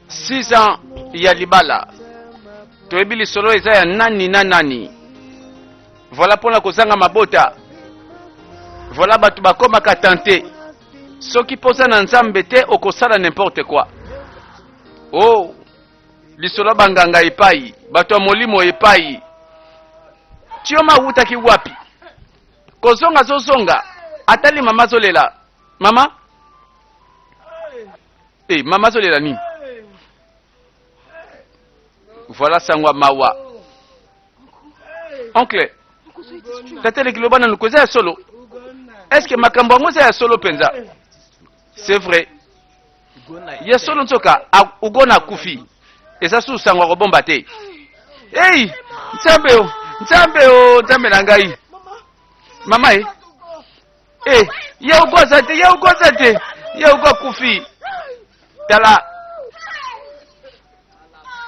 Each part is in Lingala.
6 ans ya libala toyebi lisolo eza ya nani na nani voilà mpona kozanga mabota voilà bato bakomaka tente soki mposa na nzambe te okosala n'importe quoi oh lisolo ya banganga epai bato ya molimo epai tioma awutaki wapi kozonga azozonga atali mama azolela mama e mama azolela nini voilà sango ya mawa oncle tata eleki loba nanu ko eza ya solo est ce que makambo yango eza ya solo mpenza c'est vrai ya solo nzoka ugona akufi eza susu sango ya kobomba te ei nzambe o nzambe o nzambe na ngai mama e e ye ugo aza te ye ugo aza te ye ugo akufi tala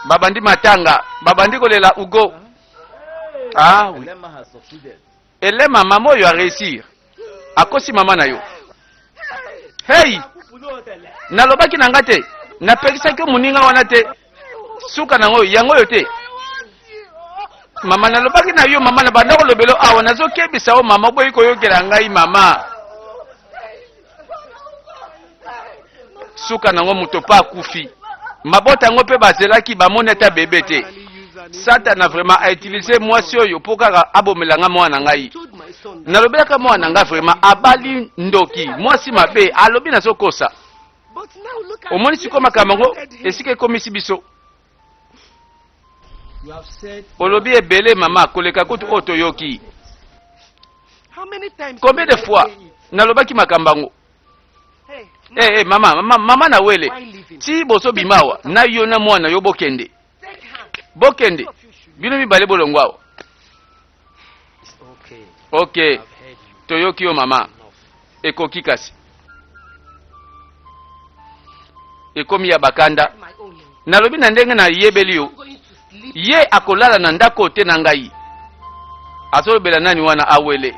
babandi matanga babandi kolela ugo ah oui elema mama oyo areusir akosi mama na yo hey nalobaki na nga te napekisaki yo moninga wana te suka nango yango oyo te mama nalobaki na yo mama na banda kolobelo awa nazokebisa yo mama oboyi koyokela ngai mama suka nango moto mpe akufi mabota yango mpe bazelaki bamoni ata bebe te satana vraiment autilise mwasi oyo mpo kaka abomela nga mwana ngai nalobelaka mwana nga vraiment abali ndoki mwasi mabe alobi nazokosa omoni sikoyo makambo yango esika ekomisi biso olobi ebele mama koleka kutu oyo toyoki combien de fois nalobaki makambo yango hey, eh, hey, eh, mama mama, mama na wele ti bozobima awa na yo na mwana yo bokende bokende bino mibale bolongwa awa ok toyoki yo mama ekoki kasi ekomi ya bakanda nalobi na ndenge nayebeli yo ye akolala na ndako te na ngai azolobela nani wana awele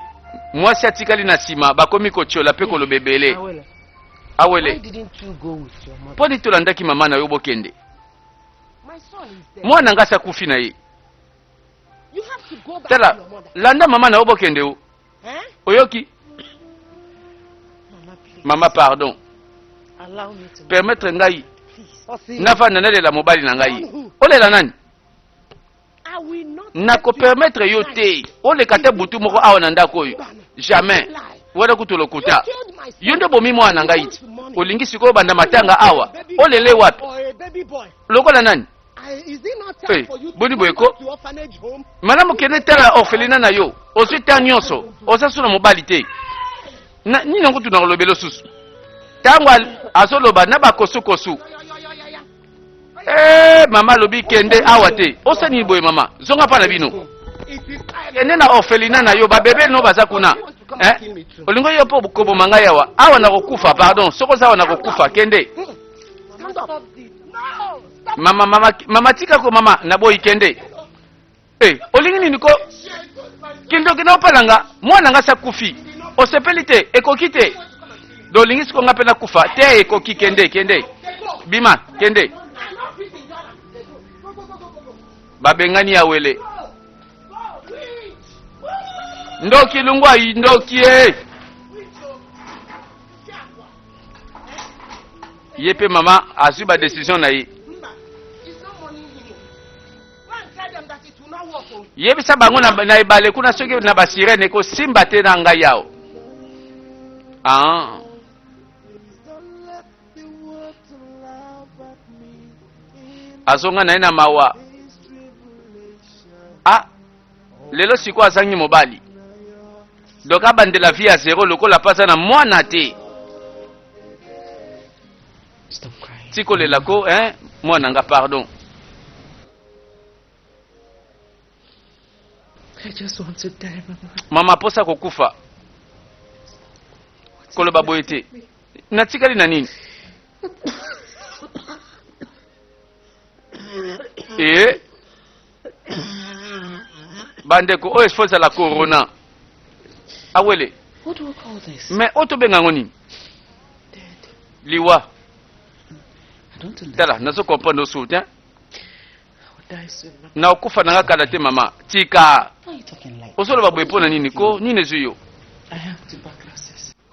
mwasi atikali na nsima bakomi kotiola mpe koloba ebele awele mpo nini tolandaki mama na yo bokende mwana ngai asi akufi na ye tala landa mama na yo bokende o oyoki mama pardon permettre ngai navanda nalela mobali na ngai olela nani nakopermettre yo te oleka te butu moko awa na ndako oyo jamais wana kutu lokuta yo nde obomi mwana na ngai ti olingi sikoyo banda matanga awa olele wapi lokola nani Hey, boni boye ko malamu kende tala orphelina na yo ozwi ta nyonso oza so na mobali te nini yango tuna kolobela osusu ntango azoloba na bakosukosu eh, mama alobi kende awa te osali nini boye mama zonga mpa na bino kende na orphelina na yo babebe no baza kuna eh? olingi yo mpo koboma ngai awa awa nakokufa pardon soki oza awa nakokufa kende mama mama mama tika ko mama naboyi kende eh olingi nini ko kindoki na opala nga mwana nga sakufi osepeli te ekoki te do olingi siko nga mpe nakufa te ekoki kende kende bima kende babengani ya wele ndoki lungwa ndoki e ye mpe mama azwi ba decision na ye yebisa bango na, na ebale kuna soki na basirene ekosimba te na ngai yao ah. azonga na ye na mawa ah lelo sikoyo azangi mobali donc abandela vie ya zero lokola mpe aza na mwana te tikolela ko hein mwana nga pardon I just want to die, mama. Mama posa kokufa. Koloba boye te. Natikali na nini? Eh? Bandeko oyo faut ezala corona. Awele. Mais oyo tobenga yango nini? Liwa. Tala, nazo comprendre osu te. Nakokufa na nga kala te mama. Tika. Ozoloba boye mpo na nini ko? Nini ezwi yo?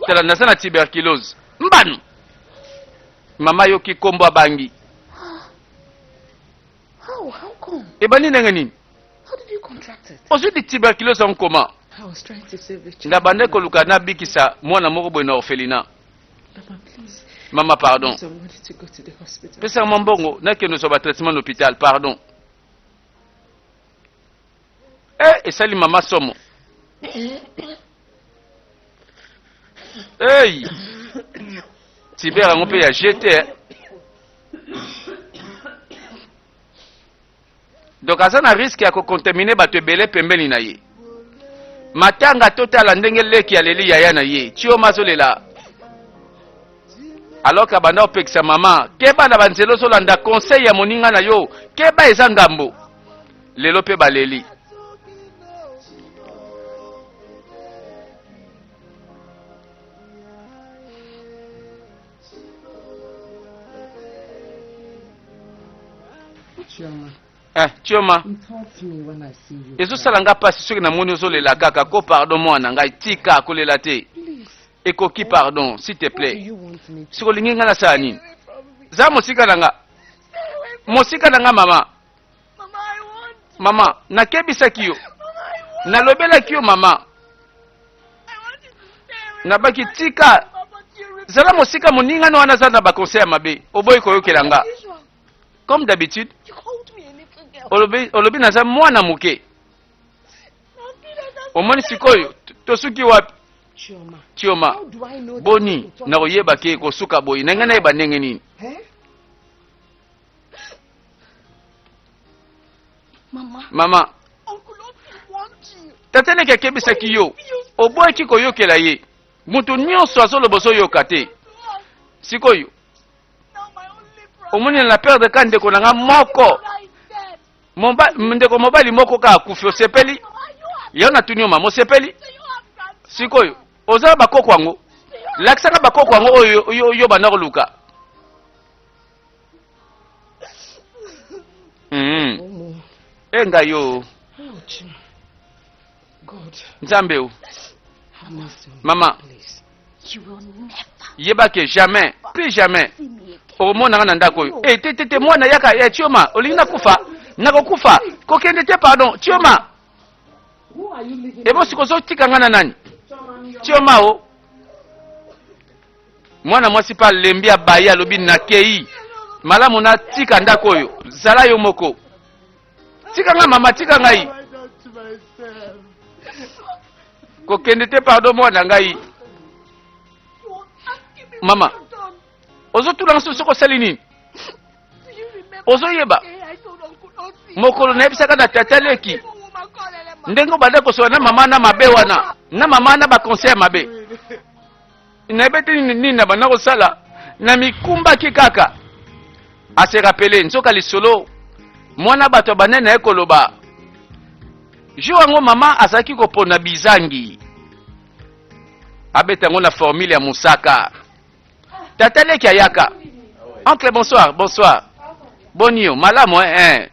Tala, naza na tuberculose. Mbanu. Mama ayoki kombo abangi. Ebandi ndenge nini? Ozwi di tuberculose yango koma? Nabandaki koluka nabikisa mwana moko boye na orphelinat. Mama pardon. Pesa mwa mbongo nakende ozwa ba traitement na hôpital pardon. Eh, esali mama somo. Hey! Tiber yango mpe ya GT. Eh. Donc aza na risque ya kocontamine bato ebele pembeni na ye. Matanga totala ndenge leki aleli yaya na ye. Chioma azolela. Alors abanda kopekisa mama, keba na banzela ozolanda conseil ya moninga na yo, keba eza ngambo. Lelo mpe baleli. Eh, Chioma. Ezosala nga pasi soki namoni ozolela kaka ko pardon mwana ngai tika kolela te. Ekoki pardon s'il te plaît. Soki olingi nga nasala nini? Za mosika na nga. Mosika na nga mama. Mama, nakebisaki yo. Nalobelaki yo mama. Nabaki tika zala mosika moninga no wana aza na baconseil ya mabe oboyi koyokela nga comme d'habitude olobi, olobi naza mwana moke omoni sikoyo tosuki wapi Chioma boni nakoyeba ke kosuka boye na ngai nayeba ndenge nini Mama, tata leki akebisaki yo, oboyaki koyokela ye. Moto nyonso azoloba ozoyoka te. Sikoyo omoni na perdre ka ndeko na nga moko Moba, ndeko mobali moko kaka akufi, osepeli? Yo natuni yo mama, osepeli? Sikoyo oza na bakoko yango, lakisanga bakoko yango oyo yo, yo banda koluka. Mm. E ngai yo. Nzambe o. Mama. Yeba ke jamais, plus jamais okomona nga na ndako oyo. Eh te te te mwana yaka eh Chioma, olingi nakufa? Nakokufa. Kokende te pardon. Chioma. Ebo sikoyo ozotika nga na nani? Chioma o. Mwana mwasi mpe alembi abaye alobi nakei malamu natika ndako oyo zala yo moko tika ngai mama tika ngai kokende te pardon mwana ngai mama ozotuna ngai soki osali nini ozoyeba mokolo nayebisaka na tata leki ndenge obanda kosola na mama na mabe wana na mama na baconseil ya mabe Nayebi te nini nini nabanda kosala, namikumbaki kaka. A se rappeler, nzoka lisolo mwana bato abandaki na ye koloba. Jour yango mama azalaki kopona bizangi, abeta yango na formule ya mosaka. Tata leki ayaka. Oncle, bonsoir, bonsoir. Boni yo, malamu eh, eh.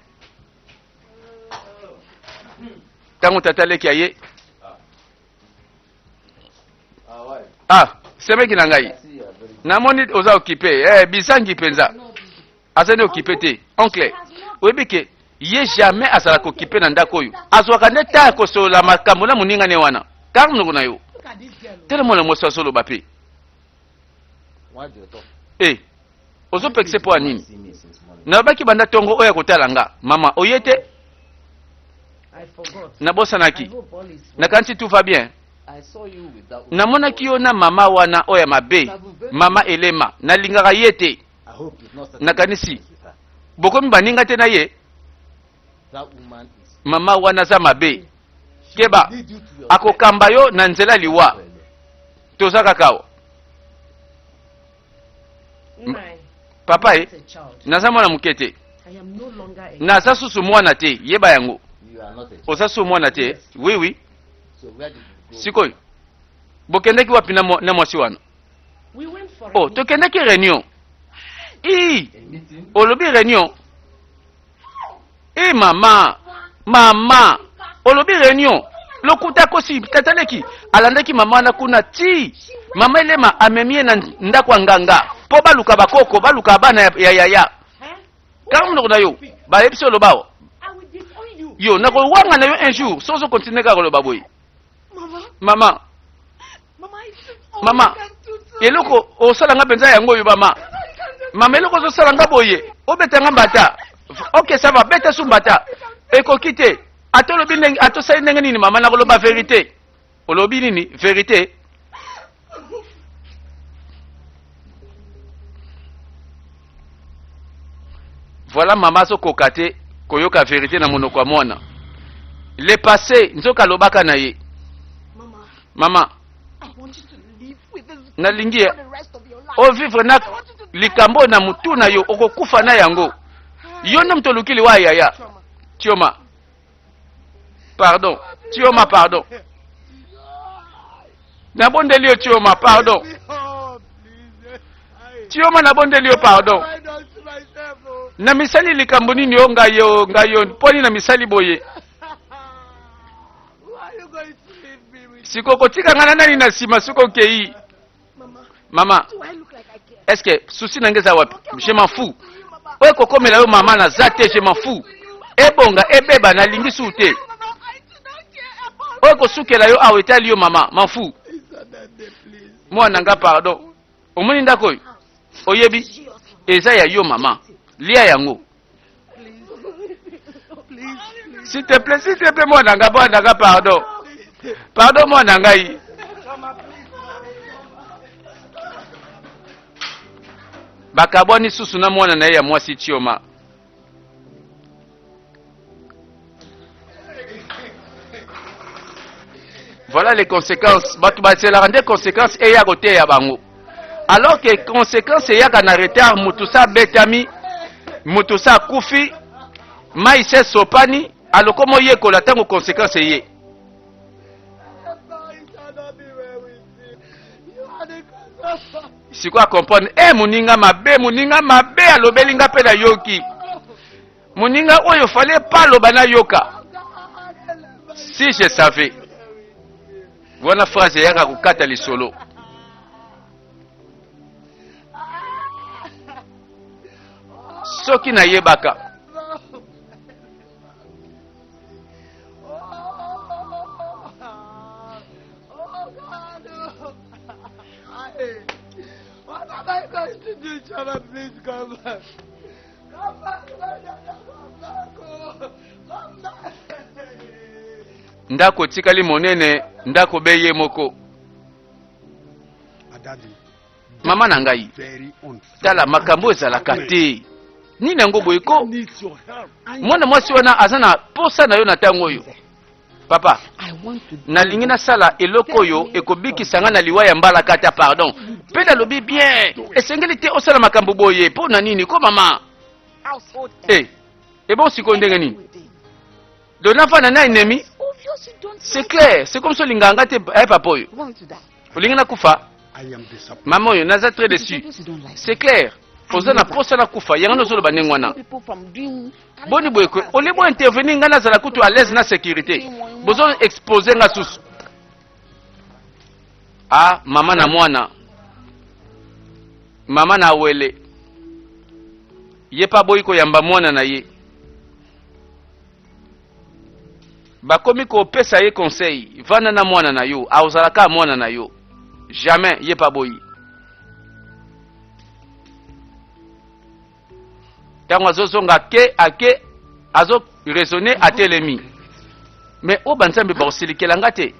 Tango tata leki aye, ah semeki na ngai namoni oza okipe eh, bizangi mpenza azali okipe te oncle oyebi ke ye jamais azalaka okipe na ndako oyo azwaka nde ta ya kosolola makambo na moninga ne wana kanga monoko na yo tele mwana mwasi azoloba mpe e ozopekise mpo ya nini nalobaki banda ntongo oyo akotala nga mama oye te nabosanaki nakanisi tout va bien namonaki yo na mama wana oyo ya mabe mama elema nalingaka ye te nakanisi bokomi baninga te na ye mama wana aza mabe keba akokamba yo na nzela liwa toza kaka awa papa e naza mwana moke te naza susu mwana te yeba yango oza susu mwana te oui oui sikoyo bokendaki wapi na mwasi wana oh tokendaki réunion. I olobi réunion e mama mama olobi réunion lokuta akosi tata leki alandaki mama wana kuna ti mama elema amemi ye na ndako ya nganga mpo baluka bakoko baluka bana ya yaya kanga monoko na yo bayebisi oloba awa yo nakowanga na yo un jour soki ozokontinue kaka koloba boye mama mama eloko osala nga mpenza yango oyo mama mama eloko ozosala nga boye obeta nga mbata ok ça va beta su mbata ekoki te ata olobi ndenge ata osali ndenge nini mama nakoloba verite olobi nini verite Voilà mama azokoka te koyoka verite na monoko ya mwana. Le passé nzoka alobaka na ye. Mama, nalingi ye ovivre na likambo na mutu na yo okokufa na yango. Yo nde moto oluki liwa ya yaya. Tioma. Pardon. Tioma pardon. Nabondeli yo Tioma pardon. Tioma nabondeli yo pardon. Na misali likambo nini yo ngai yo ngai yo mpo nini na misali boye? Siko kotika ngai na nani na nsima soki okei? Mama, est-ce que souci na ngai eza wapi? Je m'en fous. Oyo ekokomela yo mama naza te, je m'en fous. Ebonga ebeba nalingi suu te. Oyo ekosukela yo awa etali yo mama, m'en fous. Mwana nga pardon. Omoni ndako oyo? Oyebi? Eza ya yo mama. Lia yango. S'il te plaît, s'il te plaît, mwana nga, mwana nga pardon. Pardon mwana ngai. Bakabwani susu na mwana na ye ya mwasi Chioma. Voilà les conséquences. Bato bazelaka nde conséquences eya koteya bango. Alors que conséquences eyaka na retard, moto sa abetami, moto sa akufi, mai se esopani, alokoma oyekola ntango conséquence eye. Sikoyo acomprendre, eh moninga mabe, moninga mabe alobeli nga mpe nayoki. Moninga oyo fallait pas aloba nayoka. Si je savais. Wana phrase eyaka kokata lisolo. Soki nayebaka. What am I going to do, Chama? Please come back. Ndako etikali monene, ndako be ye moko. Mama na ngai, tala makambo ezalaka te. Nini yango boye ko? Mwana mwasi wana aza na posa na yo na ntango oyo. Papa, nalingi nasala eloko oyo ekobikisa ngai na liwa ya mbalakata. Pardon, mpe nalobi bien, esengeli te osala makambo boye. Mpo na nini ko mama? Eh, ebon sikoyo ndenge nini? Donc nafanda na ennemi? C'est clair, c'est comme si olingaka ngai te, eh, papa oyo. Olingi nakufa? Mama oyo, naza très déçu. C'est clair. Oza na posa nakufa, yango nde ozoloba ndenge wana. Boni boye ko, olie bo intervenir ngai nazala kutu à l'aise na sécurité. Bozo exposer nga susu. Ah, mama na mwana. Mama na wele. Ye pa boyi koyamba mwana na ye. Bakomi kopesa ye conseil, vanda na mwana na yo, akozala kaka mwana na yo. Jamais ye pa boyi. Ntango azozonga ake ake azo raisonner atelemi. Mais oyo banzambe bakosilikela nga te.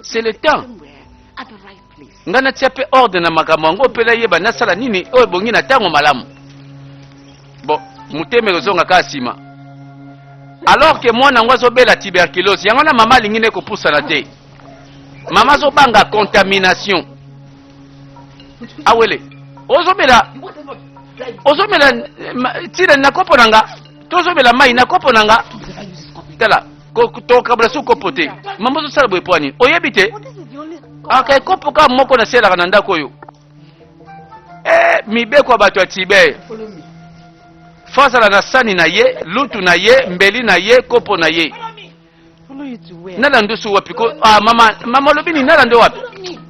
C'est le temps. Nga natia mpe ordre na makambo yango mpe nayeba nasala nini oyo ebongi na ntango malamu. Bon, motema ekozonga kaka nsima. Alors que mwana yango azobela tuberculose, yango na mama alingi nde kopusana te. Mama azobanga contamination. Awele, ozobela ozomela tira na kopo na nga tozomela mai na kopo na nga tala tokabola su kopo te mama ozosala boye mpo nini oyebi te aka ekopo kaka moko naselaka na ndako oyo. Eh, mibeko ya bato ya Tibet. Fo azala na sani na ye, lutu na ye, mbeli na ye, kopo na ye. Nalanda osu wapi ko? Ah, mama, mama olobi nini? Nalanda wapi?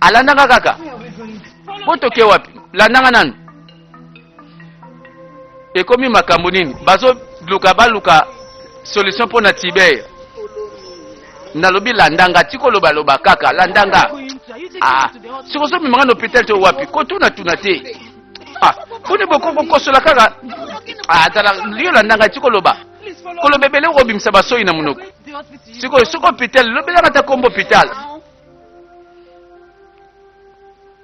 Alandanga kaka. Botoke wapi? Landanga nanu. Ekomi makambo nini? Bazoluka baluka solution mpo na Tibet. Nalobi landanga, tikoloba loba kaka, landanga. Ah, soki ozomema nga na hôpital to wapi? Kotuna tuna te. Ah, boni boko kokosola kaka. Ah, tala, yo landanga tikoloba. Koloba ebele okobimisa basoyi na monoko. Sikoyo soki hôpital, lobelaka ata kombo hôpital.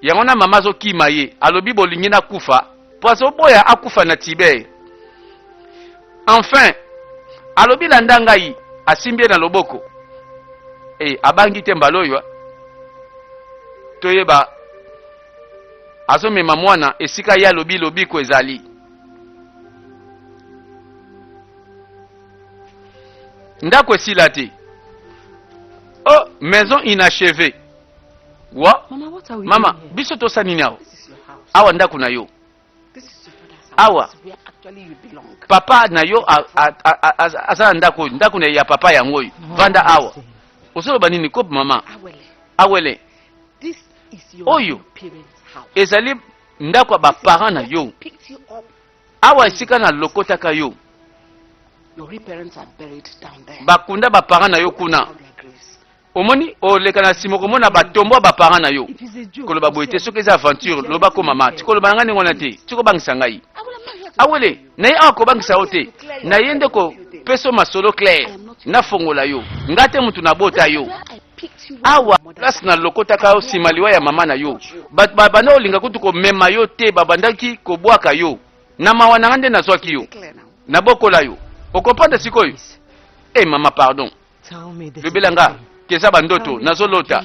Yango na mama azokima ye, alobi bolingi nakufa, po azoboya akufa na Tibet. Enfin, alobi landa ngai, asimbi ye na loboko. Eh, abangi te mbala oyo. Toyeba azomema mwana esika ye alobi lobiko ezali. Ndako esila te. Oh, maison inachevée. Wa? Mama, biso tosala nini awa? Awa ndako na yo. Awa papa na yo aza na ndako oyo, ndako na ya papa yango oyo. Vanda awa. Ozoloba nini kope mama? Awele. Oyo ezali ndako ya ba parents na yo. Awa esika na lokotaka yo. Bakunda ba parents na yo kuna. Omoni oleka na sima okomona ba tombeau ya ba parents na yo. Koloba boye te soki eza aventure loba ko mama tika oloba na ngai ndenge wana te tika obangisa ngai. Awele na ye awa kobangisa yo te na ye nde kopesa yo masolo clair nafongola yo nga te mutu nabota yo awa place na lokotaka yo sima liwa ya mama na yo bato babanda kolinga kutu komema yo te babandaki kobwaka yo na mawa na nga nde nazwaki yo nabokola yo okomprendre sikoyo eh mama pardon Lobela nga ke eza ba ndoto nazo lota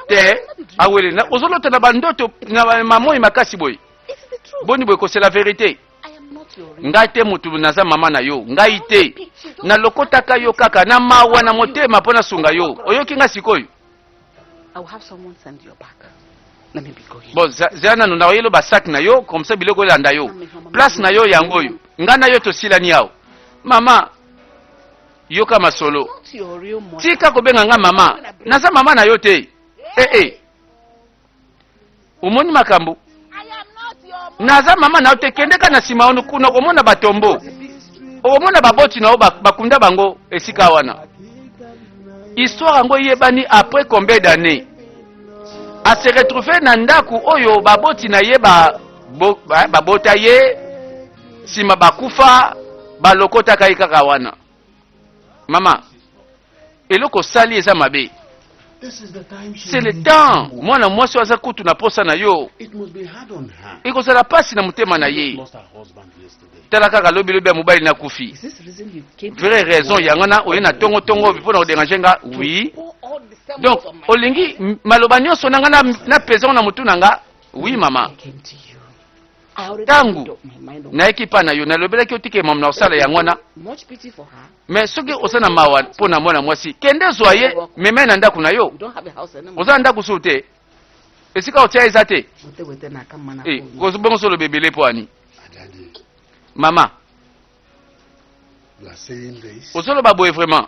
te awele na ozo lota na ba ndoto na mamoi makasi boye boni boye kosela verite ngai te motu naza mama na yo ngai te nalokotaka yo kaka na mawa na motema mpo nasunga yo oyoki nga sikoyo bon zela nanu nakoyelo basak na yo comme ça biloko elanda yo place na yo yango oyo ngai na yo tosilani awa mama Yoka masolo. Tika kobenga nga mama. Naza mama na yo te. Eh eh. Omoni makambo? Naza mama na yo te. Kende ka na sima ono kuna okomona batombo. Okomona baboti na yo bakunda bango esika wana. Histoire yango eyebani après combien d'années? A se retrouver na ndaku oyo baboti na ye ba babota ye sima bakufa balokotaka ye kaka wana mama eloko osali eza mabe c'est le temps mwana mwasi oyo aza kutu na posa na yo ekozala mpasi na motema na ye tala kaka lobi lobi ya mobali nakufi vraie raison yango na oye na tongo tongo mpo na koderange nga oui donc olingi maloba nyonso na nga napesa ngo na motu na nga oui mama Ntango nayaki epai na yo, nalobelaki yo te ke mambo nakosala yango wana. Mais soki oza na mawa mpo na mwana mwasi, kende zwa ye, mema ye na ndako na yo. Oza na ndako susu te, esika otia eza te. Eh, bongo ozoloba ebele mpo ani? Mama, ozoloba boye vraiment?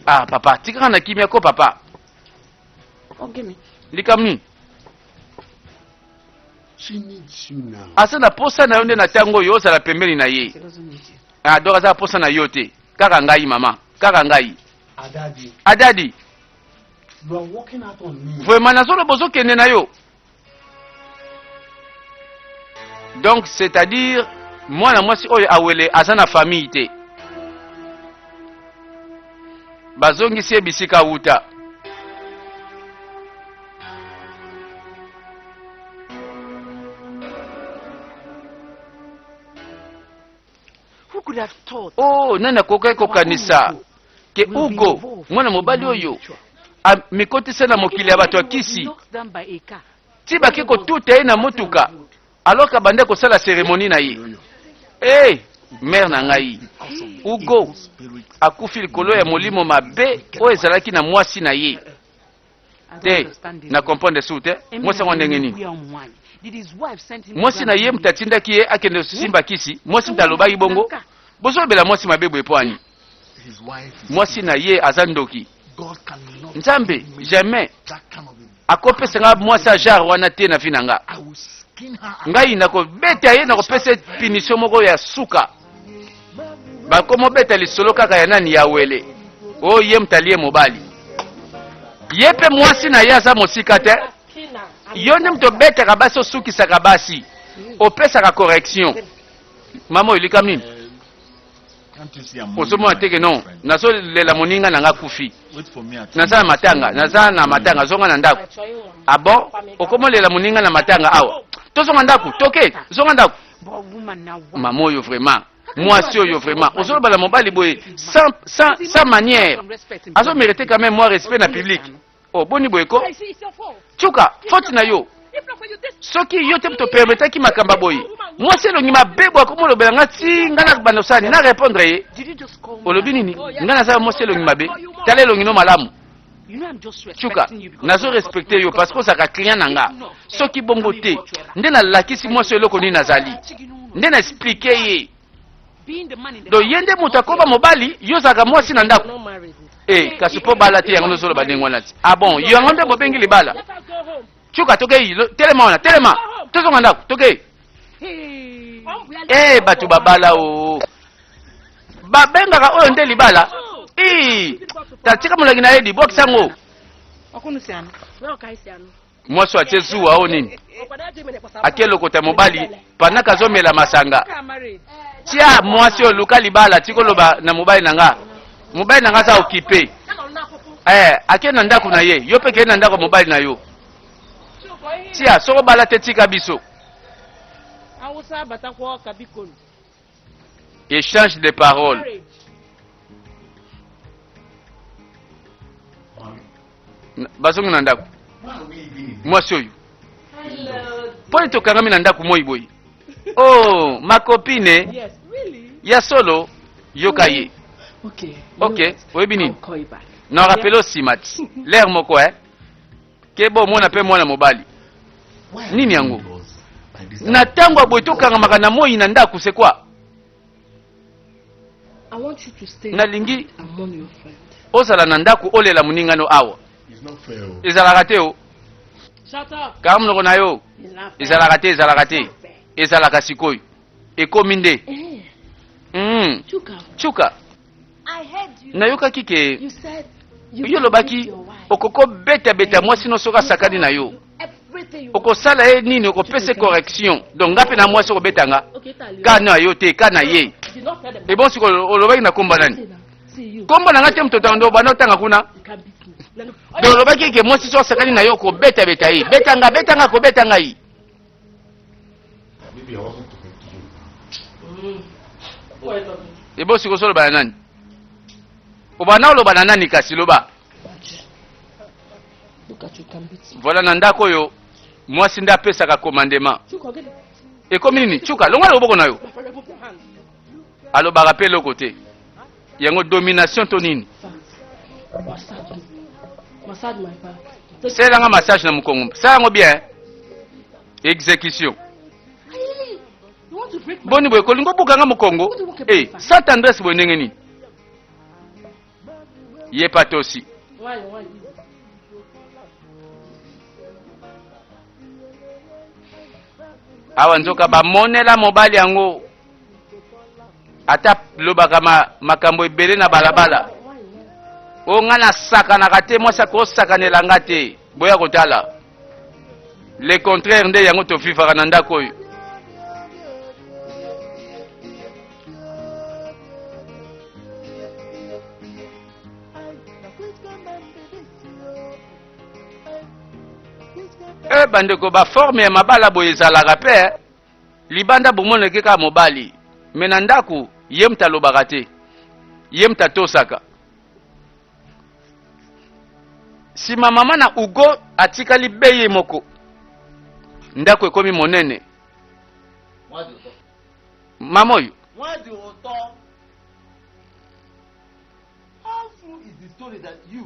Ah papa, tikaka na kimia ko papa. Likambo nini? Aza na posa na yo nde na ntango oyo ozala pembeni na ye. Ah, donc aza na posa na yo te. Kaka ngai mama, kaka ngai. Adadi. Vraiment nazoloba ozokende na yo. Donc c'est-à-dire mwana mwasi oyo awele aza na famille te. Bazongisi ye bisika awuta. Oh, nani akokaki kokanisa ke Hugo mwana mobali oyo amikotisa na mokili ya bato ya kisi ti bake kotuta ye na motuka alors que abandaki kosala cérémonie na ye. Hey, eh, mère na ngai Hugo akufi likolo ya molimo mabe oyo ezalaki na mwasi na ye. Te, na comprendre su te. Mwasi yango ndenge nini? Mwasi na ye moto atindaki ye akende simba kisi, mwasi moto alobaki bongo. Bozolobela mwasi mabe boye mpo ani? Mwasi na ye aza ndoki. Nzambe jamais akopesa nga mwasi ya genre wana te na vie na nga. Ngai nakobeta ye, nakopesa ye punition moko ya suka. Bakomobeta lisolo kaka ya nani ya wele oyo ye moto alie mobali ye mpe mwasi na ye aza mosika te. Yo nde moto obetaka basi, osukisaka basi, opesaka correction. Mama oyo likambo nini? Ozomona te ke non, nazolela moninga na nga akufi, naza na matanga, naza na matanga, zonga na ndako. Ah bon, okomolela moninga na matanga awa? Tozonga ndako, toke, zonga ndako. Mama oyo vraiment, mwasi oyo vraiment, ozoloba na mobali boye sans, sans, sans manière. Azo mériter quand même moi respect na public. Oh, boni boye ko? Tchuka, faute na yo. Soki yo te moto permetaki makambo boye. Mwasi elongi mabe boye akomolobela nga ti nga na banda osala nini? Na répondre ye. Olobi nini? Nga naza mwasi elongi mabe. Tala elongi no malamu. Tchuka, nazo respecter yo parce que ozalaka client na nga. Soki bongo te, nde nalakisi mwasi eloko nini nazali. Nde na expliquer ye. Donc ye nde moto akoba mobali, yo ozalaka mwasi na ndako. Eh, kasi po bala te yango nozoloba ndenge wana ti. Ah bon, yango nde bobengi libala. Tchuka, tokei, telema wana, telema. Tozonga ndako, tokei. Eh, bato babala o. Babengaka oyo nde libala. Ii, tatika molangi na ye di, bwakisa yango. Mwasi atie zuwa o nini? Ake lokota mobali pendant kazomela masanga. Tia mwasi oyo luka libala, tikoloba na mobali na nga. Mobali na nga aza occupé. Eh, ake na ndako na ye, yo pe kende na ndako mobali na yo. Tia, soko bala te tika biso. Échange de paroles. Bazongi na ndako. Mwasi oyo. Poni tokangami na ndako moi boye. Oh, ma copine. Ya solo, yoka ye. Ok, oyebi nini? Na rappele osima ti. L'air moko eh. Keba omona pe mwana mobali. Nini yango? Na tango ya boye tokangamaka na moi na ndako, c'est quoi? Nalingi ozala na ndako olela moninga no awa. Ezalaka te o. Kanga monoko na yo. Ezalaka te, ezalaka te. Ezalaka sikoyo. Ekomi nde. Tchuka. Nayokaki ke yo olobaki okoki obetabeta mwasi no soki asakani na yo, okosala ye nini, okopesa correction. Donc nga mpe na mwasi okobeta nga ka na yo te, ka na ye. Ebon sikoyo olobaki na komba nani? Kombo na nga te, moto tando banda otanga kuna. Donc olobaki ke mwasi soki asakani na yo okobetabeta ye, beta nga, beta nga, kobeta ngai. Ebo sikoyo ozoloba na nani? Obanda oloba na nani kasi loba. Voilà na ndako oyo mwasi nde apesaka commandement. Ekomi nini? Tchuka, longola loboko na yo. Alobaka pe eloko te. Yango domination to nini? Salelanga massage na mokongo. Sala yango bien. Exécution. Boni boye kolingo obuka nga mokongo? Eh, sans tendresse boye ndenge nini? Ye patosi. Awa nzoka bamonela mobali yango ata lobaka ma, makambo ebele na balabala. O nga nasakanaka te, mwasi akosakanela nga te. Boya kotala. Le contraire nde yango tofifaka na ndako oyo. Eh bandeko, ba forme ya mabala boye ezalaka pe eh. Libanda bomonaki kaka mobali, me na ndako ye moto alobaka te, ye moto atosaka. Sima mama na Hugo atikali be ye moko, ndako ekomi monene. Mama oyo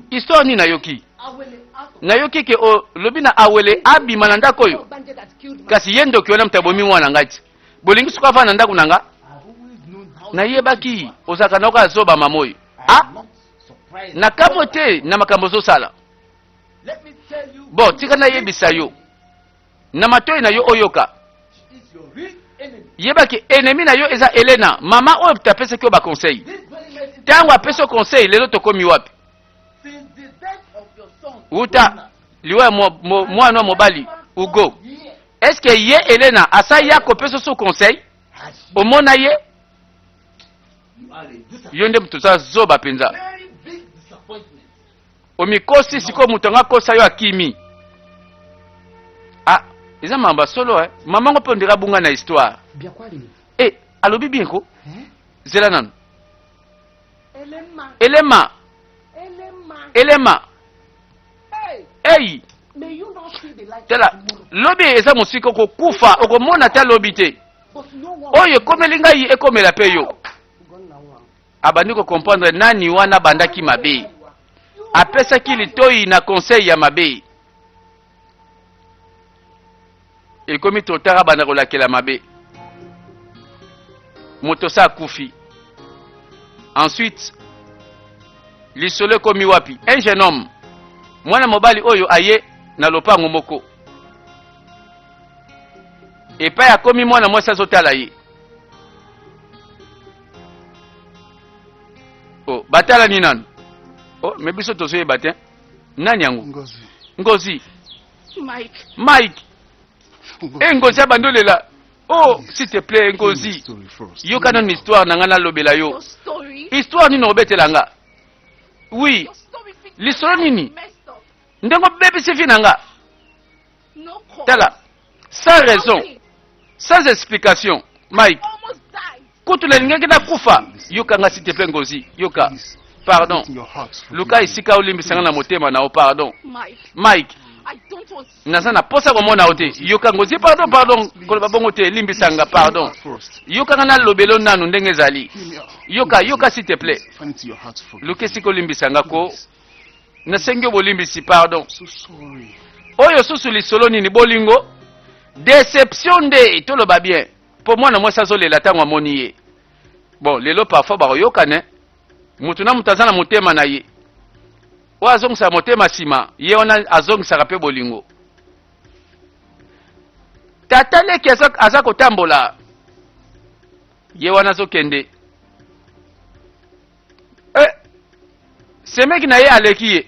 Histoire nini nayoki? Nayoki ke olobi na Awele abima na ndako oyo, kasi ye ndoki wana moto abomi mwana ngai ti. Bolingi sikoyo avanda na ndako na nga? Nayebaki ozalaka na oka zoba mama oyo. Ah, nakamwe te na makambo ozosala. Bon, tika nayebisa yo na matoi na yo oyoka. Yeba ke ennemi na yo eza Elena, mama oyo apesaki yo ba conseil. Tango apesi yo conseil, lelo tokomi wapi? Uta liwa ya mwana mobali Hugo. Est-ce que ye Elena asali ya kopesa so conseil? Omona ye? Yo nde moto oza zoba mpenza. Omikosi sikoyo moto yango akosa yo akimi. Ah, eza makambo ya solo eh. Mama ngo mpe ondira abunga na histoire. Eh, alobi bien ko? Zela nanu. Elema. Elema. Hey. Tala, lobi eza mosika okokufa, okomona ata lobi te. Oyo ekomeli ngai ekomela mpe yo. Abandi ko comprendre nani wana abandaki mabe. Apesaki litoyi na conseil ya mabe. Ekomi trop tard abanda kolakela mabe. Moto sa akufi. Ensuite, lisolo ekomi wapi? Un jeune homme, mwana mobali oyo aye na lopango moko. Epai akomi mwana mwasi azotala ye. Oh, batalani nanu. Oh, me biso tozoyeba te. Nani yango? Ngozi. Ngozi. Mike. Mike. Eh, Ngozi abandi olela. Oh, s'il te plaît, Ngozi. Yoka nanu histoire na nga nalobela yo. Histoire nini obetela nga? Oui. Lisolo nini? Ndenge obebisi vie na nga. Tala, sans raison, sans explication, Mike. Kutu nalingaki nakufa. Yoka nga s'il te plaît Ngozi, yoka. Pardon. Luka esika olimbisa nga na motema na yo, pardon. Mike. Naza na posa komona yo te. Yoka Ngozi, pardon, pardon. Koloba bongo te, limbisa nga, pardon. Yoka nga nalobelo nanu ndenge ezali. Yoka, yoka s'il te plaît. Luka esika olimbisa nga ko. Nasengi yo bolimbisi pardon. Oyo susu lisolo nini bolingo deception nde toloba bien po mwana mwasi azolela ntango amoni ye bon lelo parfois bakoyokana moto na moto aza na motema na ye oyo azongisaka motema nsima ye wana azongisaka mpe bolingo tata leki aza, aza kotambola ye wana azokende Eh, semeki na ye aleki ye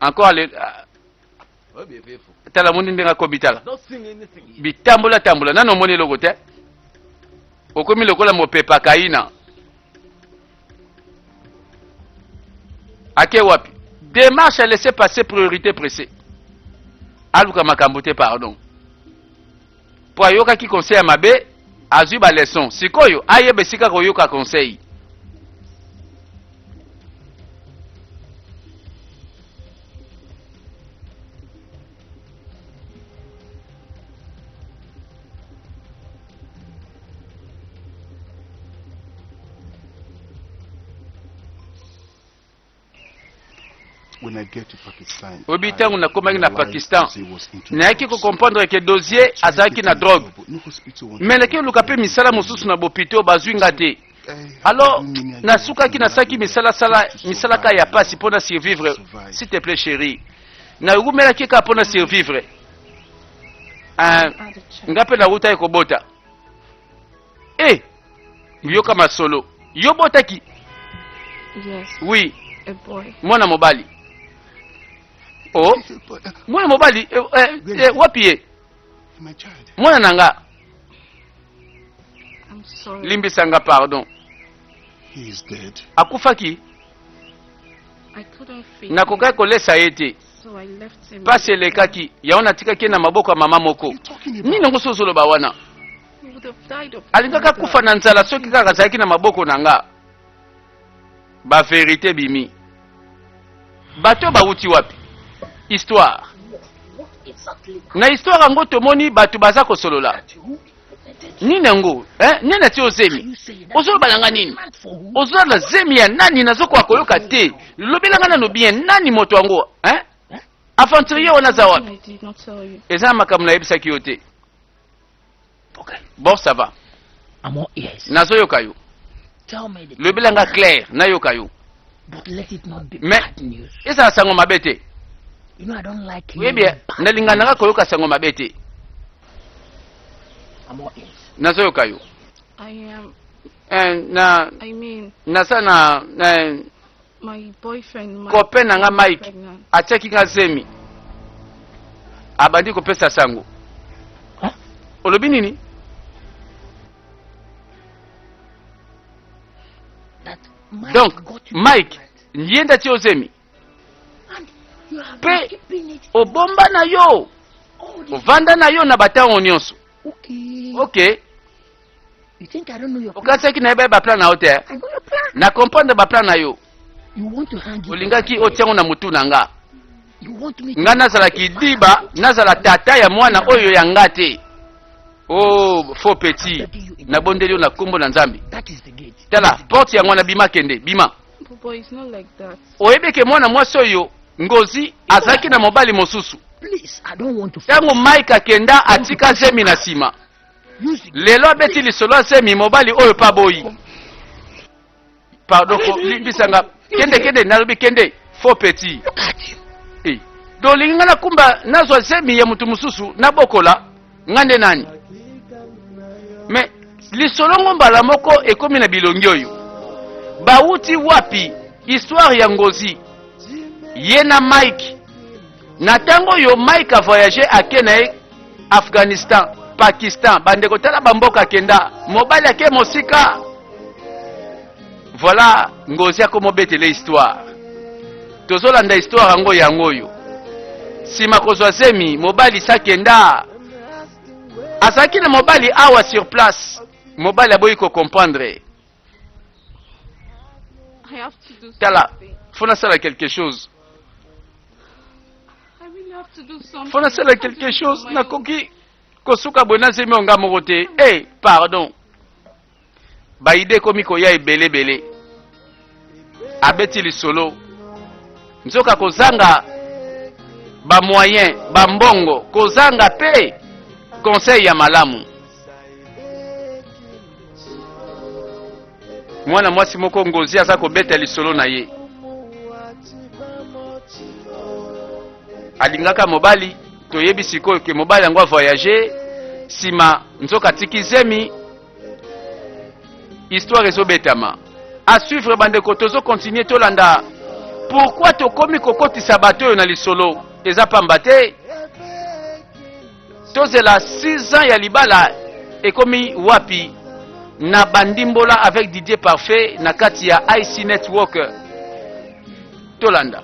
encore ale ah. Tala moni ndenge akomi tala bitambola tambola nano omoni eloko te okomi lokola mopepa kaina ake wapi démarche à laisser passer priorité pressée aluka makambo te pardon Po ayokaki conseil ya mabe, azui ba leçon. Sikoyo ayeba esika koyoka conseil. Oyebi ntango nakomaki na Pakistan, nayaki ko comprendre que Dozie azalaki na drogue. Mais nake koluka mpe misala mosusu na bopito, bazwi nga te. Alors nasukaki nasalaki misala sala misala kaka ya pasi mpo na survivre. S'il te plaît chérie, nawumelaki kaka mpo na survivre. Uh, nga mpe nawutaki kobota. Eh, yoka masolo. Yo botaki? Yes. Oui. A boy. Mwana mobali. Oh, mwana mobali eh, eh, eh, wapi ye? Mwana na nga. I'm sorry. Limbisa nga pardon. He is dead. Akufaki? I couldn't feed Nakokaki him, kolesa ye te. so I left him. Pasi elekaki, yango natikaki ye na maboko ya mama moko. Nini yango soki ozoloba wana? Alingaki akufa na nzala soki kaka azalaki na maboko na nga. Ba verite ebimi. Bato oyo bawuti wapi? Histoire. Na histoire yango tomoni bato baza kosolola. Nini yango eh? Nani atie yo zemi? Ozoloba na nga nini? Oza na zemi ya nani? Nazokoka koyoka te. Lobela nga nano bien, nani moto yango eh? Aventurier wana aza wapi? I did not tell you. Eza na makambo nayebisaki yo te. Okay. Bon, ça va. I'm all ears. Nazoyoka yo. Tell me the Lobela nga clair, nayoka yo. But let it not be Mais bad news. ezala sango mabe te. You know I don't like Oyebi, hearing bad nalinga nanga news. koyoka sango mabe te. I'm all ears. Nazoyoka yo. I am. Eh, na I mean, naza na eh, my boyfriend. Mike, copain na nga is Mike pregnant. atiaki nga zemi, abandi kopesa sango. Huh? Olobi nini? That Mike Donc got you Mike pregnant. ye nde atie yo zemi And you have Pe- been keeping it obomba na yo, all this. ovanda na yo na batango nyonso. Okay. Ok. You think I don't know your plan? Okanisaki nayeba ye baplan na yo te? I know your plan. Na comprendre baplan na yo. You want to hang it. Olingaki otiango na motu na nga. You want me to Nga nazala kidiba, nazala tata ya mwana oyo ya nga te. Oh, faux petit, nabondeli yo na nkombo na Nzambe. That is the gate. Tala porte yango wana, bima, kende, bima. But, but it's not like that. Oyebi ke mwana mwasi oyo Ngozi azalaki na mobali mosusu. Please, I don't want to Ntango Mike akenda, atika zemi na nsima. use the Lelo abeti lisolo ya zemi, mobali oyo mpe aboyi. Pardon, limbisa nga. Kende, kende, nalobi kende, faux petit. Look at you. Eh, donc olingi nga nakumba, nazwa zemi ya moto mosusu nabokola? Nga nde nani? Mais lisolo ngo mbala moko ekomi na bilongi oyo bawuti wapi? Histoire ya Ngozi ye na Mike, na ntango oyo Mike avoyage, ake na ye Afghanistan, Pakistan, bandeko, tala bamboka akenda, mobali ake mosika. Voilà, Ngozi akomobetela histoire. Tozolanda histoire yango, yango oyo nsima kozwa zemi, mobali sakenda, azalaki na mobali awa sur place, mobali aboyi kocomprendre. I have to do Tala, something. Faut nasala quelque chose. I really have to do something. Faut nasala I can't do quelque it chose. on my own. Nakoki kosuka boye na zemi oyo nga moko te. E pardon, baide ekomi koya ebelebele. Abeti lisolo, nzoka kozanga bamoyen, bambongo, kozanga mpe conseil ya malamu. Mwana mwasi moko Ngozi aza kobeta lisolo na ye, alingaka mobali. Toyebi sikoyo ke mobali yango avoyage, nsima nzoka atiki zemi. Histoire ezobetama, à suivre bandeko. Tozokontinue, tolanda pourquoi tokomi kokotisa bato oyo na lisolo. Eza pamba te. Tozela 6 ans ya libala ekomi wapi na bandimbola avec Didier Parfait na kati ya IC Network. Tolanda.